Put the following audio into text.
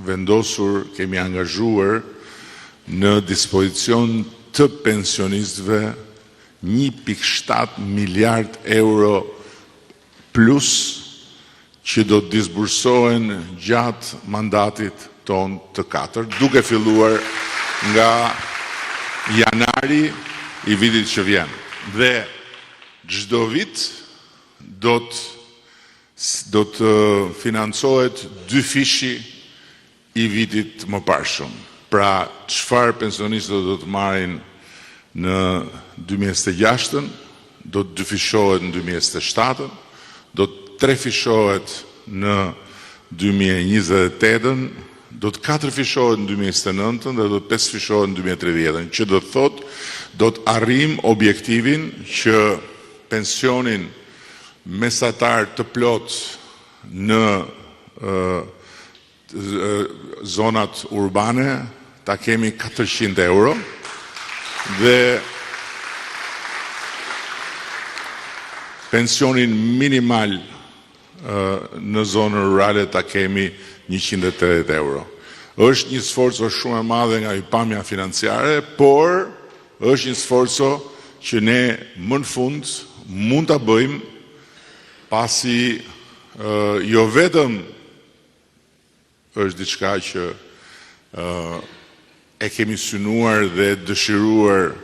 vendosur, kemi angazhuar në dispozicion të pensionistëve 1.7 miliard euro plus që do të disbursohen gjatë mandatit tonë të katërt, duke filluar nga janari i vitit që vjen. Dhe çdo vit do të do të financohet dyfishi i vitit të mëparshëm. Pra, çfarë pensionistët do të marrin në 2026-ën, do të dyfishohet në 2027-ën, do të trefishohet në 2028-ën, do të katërfishohet në 2029-ën dhe do të pesëfishohet në 2030-ën, që do të thotë do të arrijmë objektivin që pensionin mesatar të plotë në zonat urbane ta kemi 400 euro dhe pensionin minimal në zonën rurale ta kemi 180 euro. Është një sforco shumë e madhe nga pikëpamja financiare, por është një sforco që ne më në fund mund ta bëjmë pasi jo vetëm është diçka që e kemi synuar dhe dëshiruar.